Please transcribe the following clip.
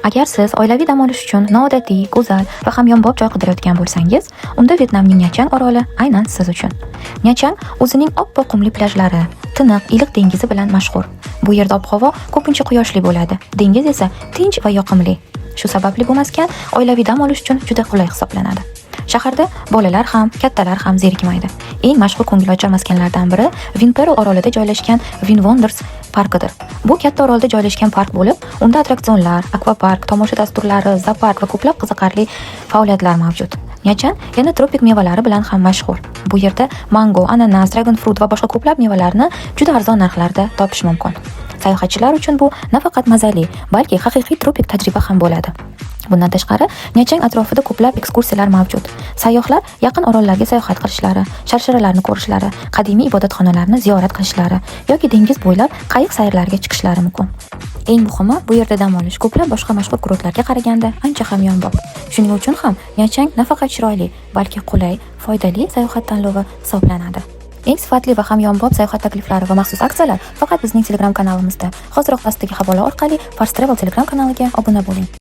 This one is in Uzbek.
Agar siz oilaviy dam olish uchun noodatiy, go'zal va hamyonbop joy qidirayotgan bo'lsangiz, unda Vyetnamning Nyachang oroli aynan siz uchun. Nyachang o'zining oppoq qumli plyajlari, tiniq, iliq dengizi bilan mashhur. Bu yerda ob-havo ko'pincha quyoshli bo'ladi, dengiz esa tinch va yoqimli. Shu sababli bu maskan oilaviy dam olish uchun juda qulay hisoblanadi. Shaharda bolalar ham, kattalar ham zerikmaydi. Eng mashhur ko'ngilochar maskanlardan biri Vinpearl orolida joylashgan VinWonders parkidir. Bu katta orolda joylashgan park bo'lib, unda attraksionlar, akvapark, tomosha dasturlari, zoopark va ko'plab qiziqarli faoliyatlar mavjud. Nyachan yana tropik mevalari bilan ham mashhur. Bu yerda mango, ananas, dragon fruit va boshqa ko'plab mevalarni juda arzon narxlarda topish mumkin. Sayohatchilar uchun bu nafaqat mazali, balki haqiqiy tropik tajriba ham bo'ladi. Bundan tashqari, Nyachang atrofida ko'plab ekskursiyalar mavjud. Sayyohlar yaqin orollarga sayohat qilishlari, sharsharalarni ko'rishlari, qadimiy ibodatxonalarni ziyorat qilishlari yoki dengiz bo'ylab qayiq sayrlariga chiqishlari mumkin. Eng muhimi, bu yerda dam olish ko'plab boshqa mashhur kurortlarga qaraganda ancha hamyonbop. Shuning uchun ham Nyachang nafaqat chiroyli, balki qulay, foydali sayohat tanlovi hisoblanadi. Eng sifatli va hamyonbop sayohat takliflari va maxsus aksiyalar faqat bizning Telegram kanalimizda. Hoziroq pastdagi havola orqali Fars Travel Telegram kanaliga obuna bo'ling.